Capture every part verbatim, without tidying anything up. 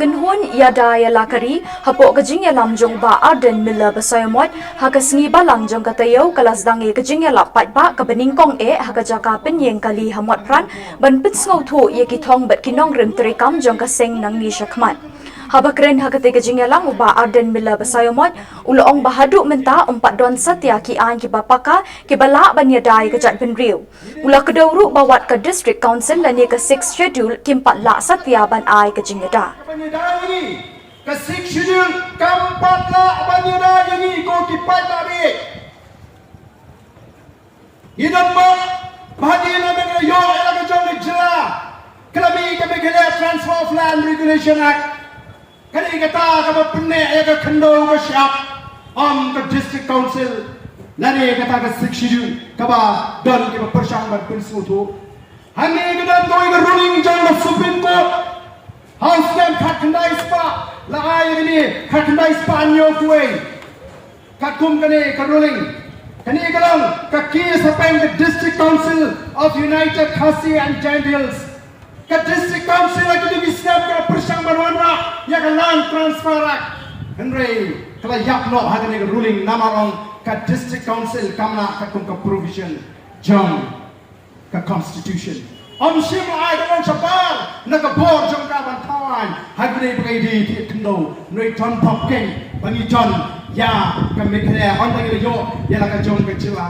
Kynhun ïada ïa la ka ri, hapoh ka jingïalam jong Bah Ardent Miller Basaiawmoit, ha ka sngi Balang jong ka taïew ka la sdang ïa ka jingïalap paidbah kaba nyngkong eh ha ka jaka pynïeng kali ha Motphran, ban pynsngewthuh ïa ki thong bad ki nongrim treikam jong ka seng nangne shakhmat. Haba kren ha katei ka jingïalang u Bah Ardent Miller Basaiawmoit u la ong ba haduh mynta ym pat don satia ki aiñ kiba paka kiba lah ban ïada ïa ka jaitbynriew. U la kdew ruh ba wat ka District Council lane ka Sixth Schedule kim pat lah satia ban ai ka jingïada. Ka Sixth Schedule kam pat lah ban ïada ïa ngi ko ki paidbah. Ngi don ba, ba hadien ba ka ïoh ïa la ka jong ka jylla ka la mih ka Meghalaya Transfer of Land Regulation Act. Kane kata kaba pynneh ïa ka khyndew ka shyiap. Ym ka District Council lane kata ka Sixth Schedule kaba don kiba pyrshang ban pynsngewthuh. Hangne ka don kawei ka ruling jong ka Supreme Court. Ha u snem khatkhyndai spah la ai ïa kane, khatkhyndai spah hynñiew kawei. Katkum kane ka ruling, kane ka long ka case hapdeng ka District Council of United Khasi and Jaintia Hills. Ka District Council ha kito ki step ka pyrshang ban wanrah ïa ka Land Transfer Act. Hynrei ka la ïap noh ha kane ka ruling namar ong ka District Council kam lah katkum ka provision jong ka Constitution. Ym shym la ai ka long shabar na ka bor jong ka ban thaw aiñ ha kine ba ka ïadei thied khyndew. Hynrei don pop keiñ ba ngi don ïa ka Meghalaya, ynda ngi la ïoh ïa la ka jong ka jylla.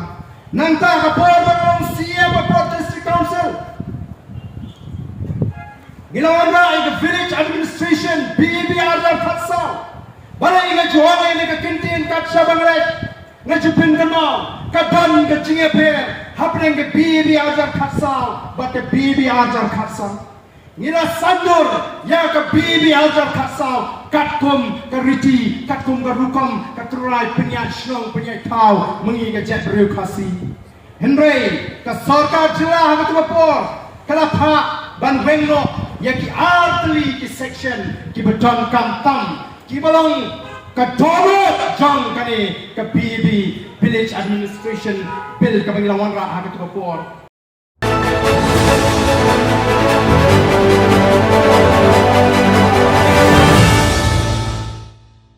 Nangta ka bor ba ka long C E M bad District Council, ngi la wanrah ïa ka Village Administration, B A B arhajar khatsaw. Balei nga ju ong ïa kane ka kyntien kat shaba nga leit? Nga ju pynkynmaw, ka don ka jingïapher hapdeng ka B A B arhajar khatsaw bad ka B A B arhajar khatsan. Ngi la saiñdur ïa ka B A B arhajar khatsaw katkum ka riti, katkum ka rukom ka trai pynïaid shnong pynïaid thaw ma ngi ka jaitbynriew Khasi. Hynrei ka sorkar jylla ha kato ka por ka la phah ban weng noh ïa ki artylli ki section kiba donkam tam, kiba long ka dohnud jong kane ka B A B, Village Administration Bill, kaba ngi la wanrah ha kato ka por.